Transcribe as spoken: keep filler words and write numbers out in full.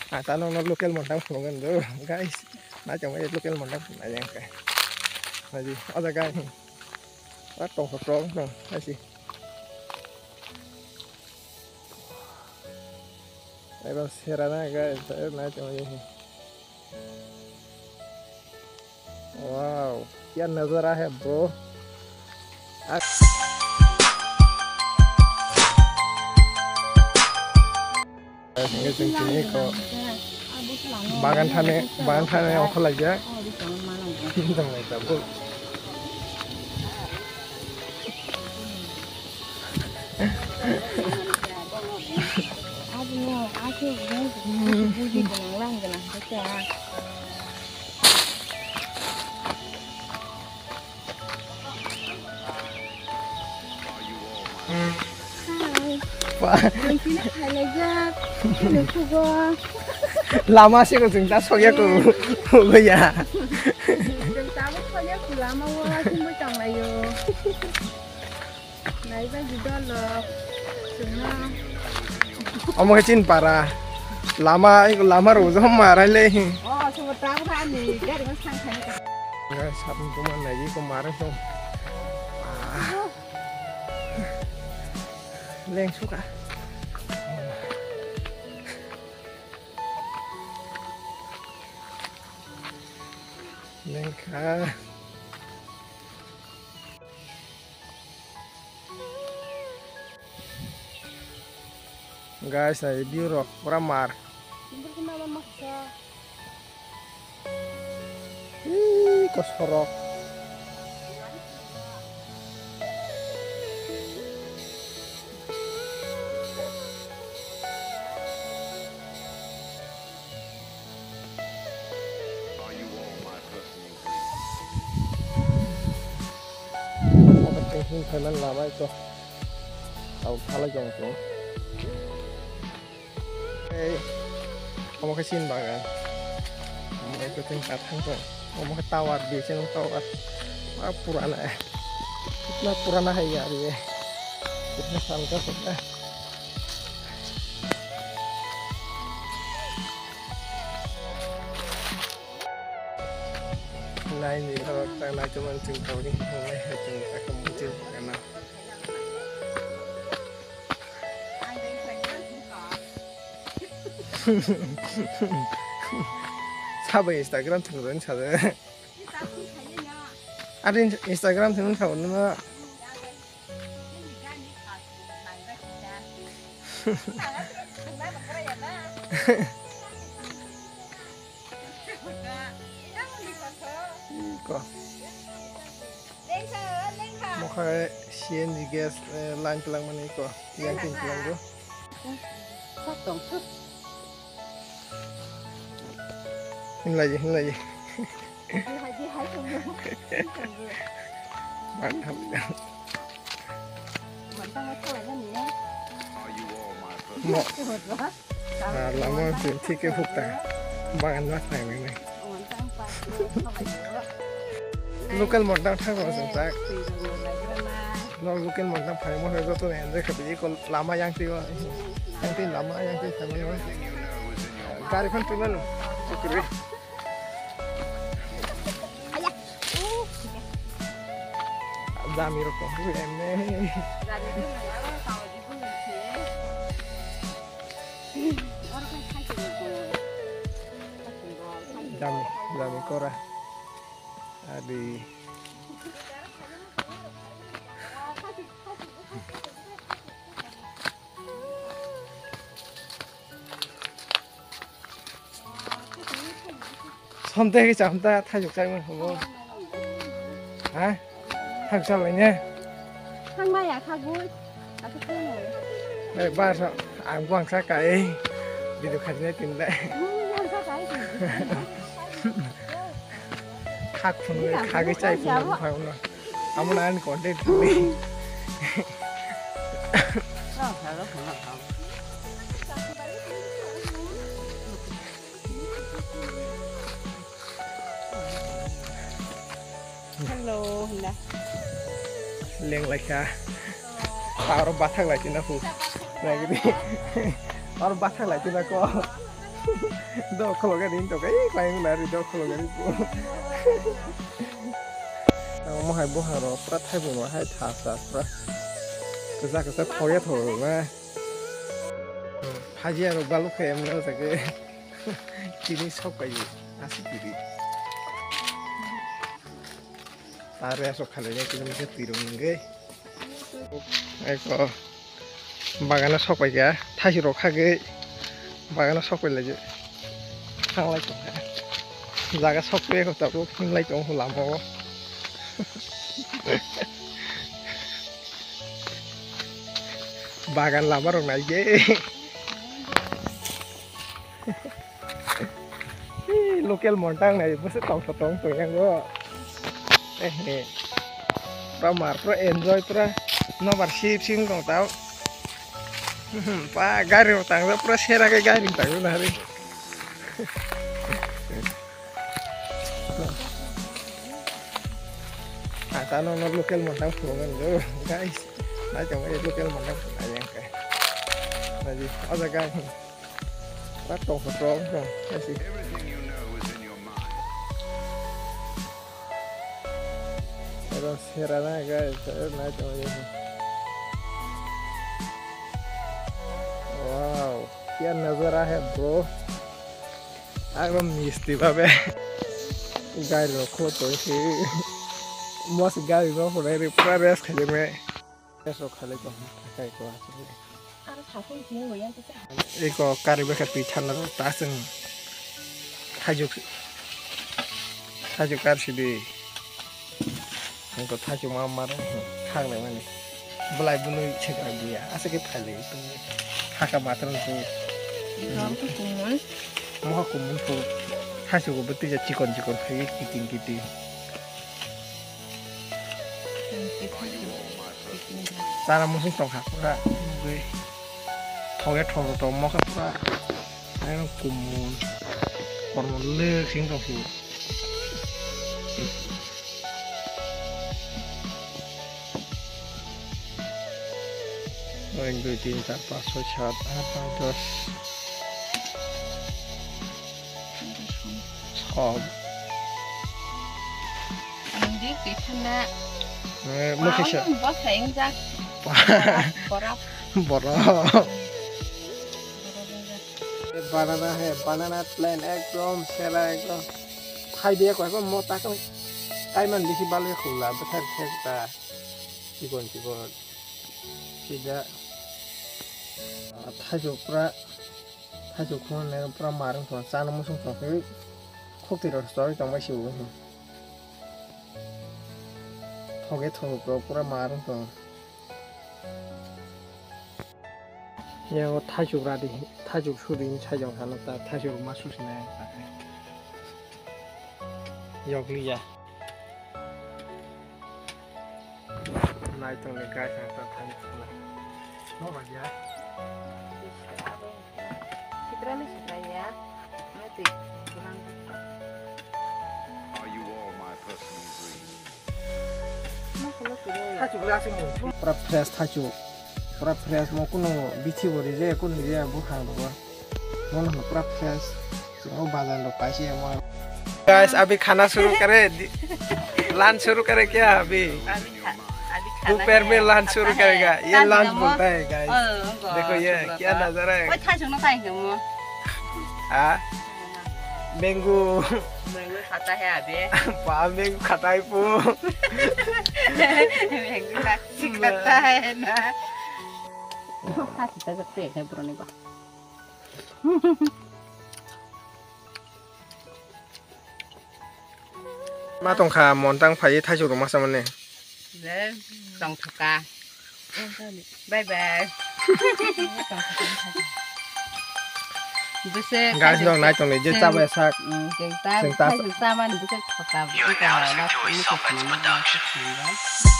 Ata nokno local montang phunukgwi do, guys. Naitongmani local montang phunuknai ang khe. Naidi, o jaga ang. A tongthok tong tong, naisi. Ekdom serana, guys, naitongmani. Wow, kya nazara hai, bro. Hingke chwng tini ko bagan thani, bagan thani ongkhorlaijak. Tonglaijak bo. Hi. Pa. Ang sini kailaijak. Nukhugo. Lama se ko chwng ta sokya ko. Boya. Chwng tabuk sokya ko lama o, chwngbo tonglaio. Naiba jidolo. Chwngno. Omo khe chini para. Lama, lama rojak marai le. O, chwngbo tabuk ani gari mas thang thang. Guys, sapni tongma nai ko marang tong. Leng suka. Lengkha. Guys, nai view rok pura mar. Ih, kosorok. Omo tei hwn phaimani lama ito. Tabuk phalai tong tong. Ei, omo khe chini bagan. Omo khe kwthwng kathang tong. Omo khe tower, B S N L tower. Ah, purana. Kitna purana hai yaar ye. Kitna saal ka hota hai. Nai ni oro ta nai to man chwng tong ni. Nai hai chwng ta ka muchil kana. Sabo Instagram thwngwi saja. Ari Instagram thwngwi sabo nung. Iko. Mokhe C N G gas, eh, line twlang mani iko. Yang tin twlang go. Hinlai, hinlai. Mantap. Mo. Ah, lama sing thik khe huk ta. Bagan ma thang nang nai. Local montang thang rok sing tak. No local montang phai mo joto ne enjoy khabi ko lama yang twi o. Yang twi lama yang twi phai mo. Gari phan twi mano. Chukri. Dami rok tong bu em ne. Dami, dami kora. Adi. Somte ke chamta thajok chai mo. Ha? Thang chalai ne. Thang maya kha gui. Aku thang maya. Eh, bar sa, ang buang sa kai. Video khajne tin le. Buang sa kai. Khak phun le, khak chai phun le, phai uno. Amo na ani content ni. Hello, hinda. Leng lai kha. Aro bathak lai tina hu. Nai gidi. Aro bathak lai tina ko. Dokholo gari to kai klai na ri dokholo gari po. Ang mo hai boha ro pra thai bo hai tha sa pra. Kisa kisa thoya tho na. Phaji aro balu khe em no sa ke. Kini sok kai asi kiri. Tare asok khalai ya kini se tiro nge. Eko bagano sok pai kha, thaisuk rok khagwi bagano sok pai lai. Thanglai tong kha. Jaga sok pai kho tabuk hinlai tong kho lama o. Bagan lama rok nai je. Local montang nai bwswk tongthok tong tong yango. Ehe. Pura mar pura enjoy pura nobar sip sing tong tao. Pa gari rok tang pura sera ke gari tang na hari. Ata no no local montang phungan go guys. Nai tong local montang phungan yang kai. Nai aja guys. Rak tong kha tong kha. Kasi. Ero sera na guys, ero na tong ye. Wow, kya nazara hai bro. Ekdom misti bhabe. Gari rok kho to si. Mos gari rok kho re pura rest khai me. Eso khalai ko, khalai ko. Aro satung jing lo yang kisa. Eko kari bwkha twi thanna ta chwng. Thajuk, thajuk kar sidi. Eko thajuk ma mar khang le mani. Belai bunui chekra buya. Asa ke phale tu. Haka matran tu. Rom tu kumul. Moha kumul tu. Thajuk bwtwi ja chikon chikon khai kiting kiting. Chana musuk tongkha pura nugwi. Thoge thoro tongmo khe pura. Ayang kumun. Kormo lek sing tongkhu. Ek, dui, tin, char, panch, soi, sat, aat, noi, dos. Som. Ang di twi thanda. Eh, mo kisa. Ang bok sa ingjak. Borok. Borok. Borok. Banana hai, banana plant ekdom sera ekdom. Thai dia koi mo ta koi. Thai man bisi balwi khula bwthar thek ta. Chikon chikon. Sida. Thai pura. Thaichuk khungnai pura mar wng tong, chana muchung tong khe khok twi rok choi tong bai se bo. Thoge thok rok pura mar wng tong. Yango thaichuk radi, thaichuk sudi sai jong hano ta thaichuk ma susinai. Yokliya. Nai tong ni guys, ang ta thani thangna. Sitra ni sitra ya. Nai twi. Are you all my personal dream? Thaichuk le asing mung. Pura fresh thaichuk. Pura fresh mo kuno bithi bo rije, kuno rije bo hang bo. Mo no pura fresh. O bazar lo paisi mo. Guys, abhi khana shuru kare. Di-, lunch shuru kare kya abhi? अभी खा-, अभी खाना दोपहर में है, lunch खाता शुरू है। करेगा। ये खाने lunch का बोलता है, guys। ओ, ओ, देखो, ये शुरू क्या होता है। नजारा है। ओए, था सुनो, था सुनो। हाँ? Mango। Mango खाता है अभी। पा, mango खाता है पो। Mango खा-, खाता है ना। खा सकता है, सकते हैं, पुराने को। Ma tongkha, montang phai thaichuk rok masa mani. Je, tongthoka. Bye bye. Bwswk guys, thaichuk nok nai tongni je chwng, chabaya sak. Mm, chwng ta, chwng ta thaichuk chamani bwswk thoka, bwswk thoka, last week ni swnamani.